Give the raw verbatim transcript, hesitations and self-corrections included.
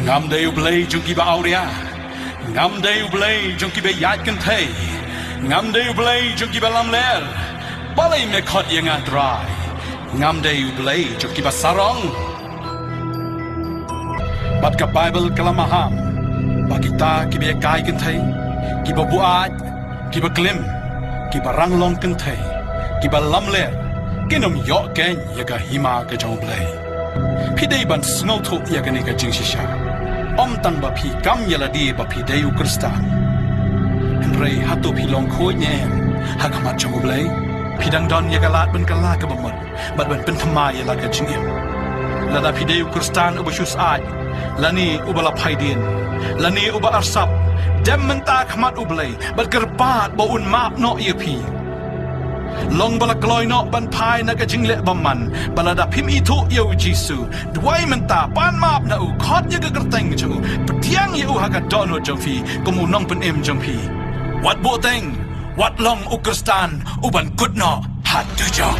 Ngam dei U Blei jong kiba awria. Ngam dei U Blei jong kiba ïaid kynthei. Ngam dei U Blei jong kiba lamler. Balei me khot ïa nga Trai? Ngam dei U Blei jong kiba sarong. Bad ka Baibl ka la maham ba kita kiba ïakai kynthei, kiba buaid, kiba klim, kiba rang long kynthei, kiba lamler, kin ym ïoh keiñ ïa ka hima ka jong U Blei. Phi dei ban sngewthuh ïa kane ka jingshisha. Ym tang ba phi kam ïa lade ba phi dei u Khristan, hynrei hato phi long khuid ne em ha khmat jong U Blei? Phi dang don ïa ka lad ban kylla kaba mut bad ban pynthymmai ïa la ka jingim. Lada phi dei u Khristan uba shu syaid, lane uba la phaidien, lane uba arsap, dem mynta ha khmat U Blei bad kyrpad ba un map noh ïa phi. Long ba la kloi noh ban phai na ka jingleh bymman, bad lada phim ithuh ïa U Jisu, duwai mynta, pan map na u, khot ïa ka kyrteng jong u, pdiang ïa u ha ka dohnud jong phi kum u Nongpynim jong phi. Wat buhteng, wat long u Khristan uban kut noh ha dujok.